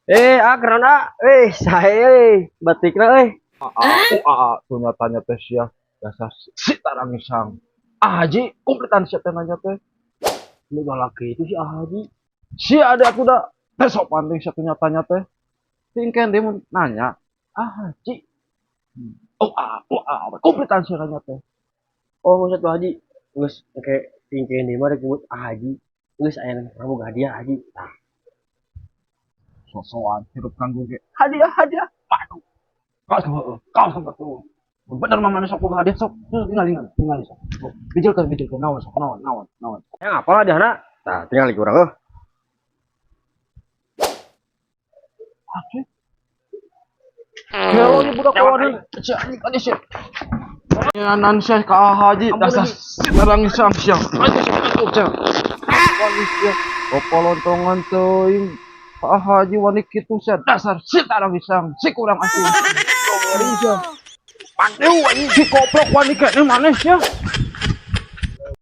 Eh, ah, keren ah. Eh, saya eh, batikna euy. Ah, ah, tuh nyatanya teh sia. Dasar si tarangisang. Ah, Haji, kompletan sia teh nanya teh. Ini galak itu si Haji. Si ada aku dah teh sopan teh sia tuh nyatanya teh. Tingken dia mau nanya. Ah, Haji. Oh, ah, oh, ah, kompletan sia nanya teh. Oh, maksud tuh Haji. Geus engke tingkeun deui mah rek nyebut ah Haji. Geus aya nu boga hadiah Haji. Tah. Sosokan hirup kanggo ge. Hadiah, hadiah. Waduh. Kau sama, kau sama tuh. Bener mama sok boga hadiah sok. Tinggal tinggal tinggal sok. Bijilkeun, bijilkeun, naon sok, naon, naon, naon. Yang apa hadiahna? Tah, tinggal lagi urang euy. Aduh. Kalau ini budak kawanan, si anjing tadi si. Nyanan sia ka Haji, dasar si tarangisang sia. Anjing sia. Wani sia. Popolontongan teuing. Ka Haji wani kitu sia, dasar si tarangisang, si kurang asin. Wani sia. Paneu anjing si koplok wani keneh maneh sia.